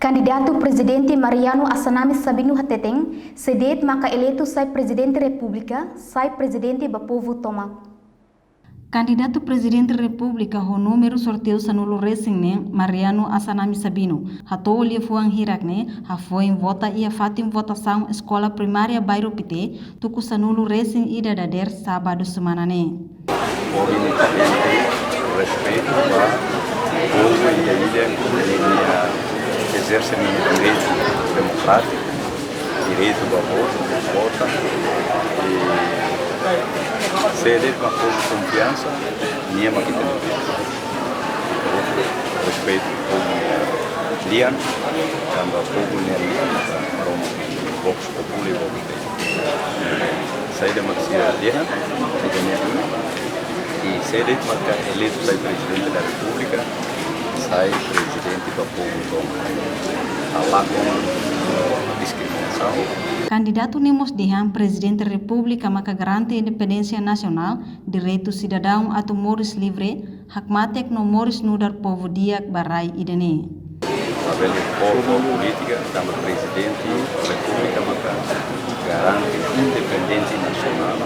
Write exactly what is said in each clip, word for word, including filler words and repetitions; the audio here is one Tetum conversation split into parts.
Kandidatu Prezidente Mariano Assanami Sabino hateten, sé de'it maka eleitu sai Prezidente Repúblika, sai prezidente ba povu tomak. Kandidatu Prezidente Repúblika ho númeru sorteiu sanulu resin neen, Mariano Assanami Sabino, hato'o liafuan hirak ne'e hafoin vota iha fatin votasaun Eskola Primária Bairru Pité, tuku sanulu resin ida dadeer sábadu semana ne'e. Obviamente, respeitu ba povu ida-idak nia ezerse nia direitu demokrátiku, direitu ba vota, vota. I sé de'it mak povu konfiansa, nia mak ita-nia. Respeitu povu nia lian, tanba povu nia lian, tanba Vox Populi, Vox Dei. Saida mak sira dehan, ita-nia, i sé de'it maka eleitu sai Prezidente da Repúblika, sai prezidente ba povu tomak. Halakon diskriminasaun. Kandidatu ne'e mós dehan Prezidente Repúblika maka garante independénsia nasionál, direitu sidadaun atu moris livre, hakmatek no moris nu'udar povu di'ak ba rai ida-ne'e. Labele povu polítika, tanba Prezidente Repúblika maka garante independénsia nasionál.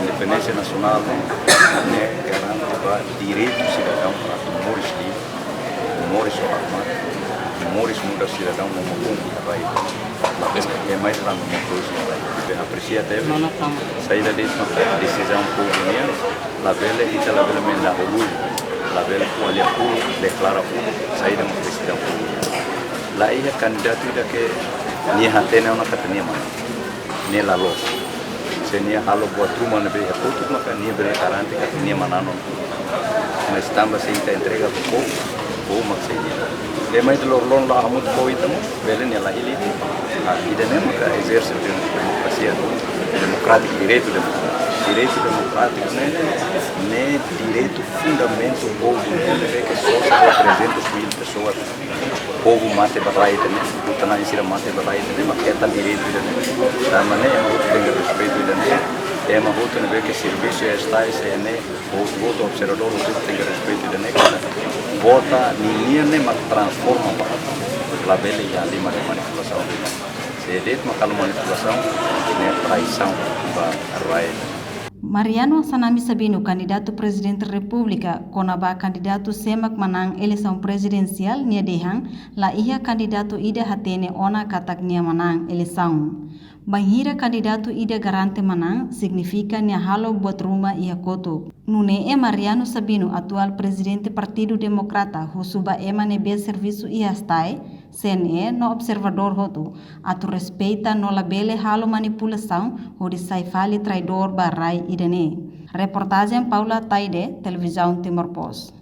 Independénsia nasionál ne'e garante ba direitu sidadaun atu moris livre, moris ho hakmatek, moris nu'udar sidadaun no moris iha rai. Labele, é mais tanba moris iha rai. Ita apresia tebes. Mana tama. Saida de'it maka desizaun povu nian, labele, ita labele mendak orgullu, labele ko'alia puluk, deklara puluk, saida mak desizaun povu nian. La iha kandidatu ida ke nia hatene ona katak nia manán. Ne'e la loos. Se nia halo buat ruma ne'ebé iha kotuk maka nia bele garante katak nia manán ona. Mas tanba se ita entrega ba povu, povu mak sei nia. Ema ida loroloron la hamutuk ho ita mós, bele nia la hili. Ah, ida-ne'e maka ezerse demokrasia, demokrátiku, direitu demokrátiku. Direitu demokrátiku ne'e, ne'e direitu fundamentu povu, ne'ebé ke sosa ba trezentos mil pessoas. Povu mate ba rai ida-ne'e, ita-nia sira mate ba rai ida-ne'e, mak hetan direitu ida-ne'e. Tanba ne'e ema hotu tenke respeitu ida-ne'e, ema hotu ne'ebé ke servisu iha STAE, CNE, hotu, hotu observadór hotu tenke respeitu ida-ne'e, katak vota ninian ne'e mak transforma ba. Labele iha liman manipulasaun. Sé de'it mak halo manipulasaun, ne'e traisaun ba rai. Mariano Assanami Sabino, kandidatu Prezidente Repúblika, kona-ba kandidatu sé mak manán eleisaun prezidensiál, nia dehan, la iha kandidatu ida hatene ona katak nia manán eleisaun. Bainhira kandidatu ida garante manán, signifika nia halo buat ruma iha kotuk. Nune'e Mariano Sabino, atuál Prezidente Partidu Demokrata, husu ba ema ne'ebé servisu iha STAE, CNE no observadór hotu, atu respeita no labele halo manipulasaun hodi sai fali traidór ba rai ida-ne'e. Reportajen Paula Taide, Televizaun Timor Post.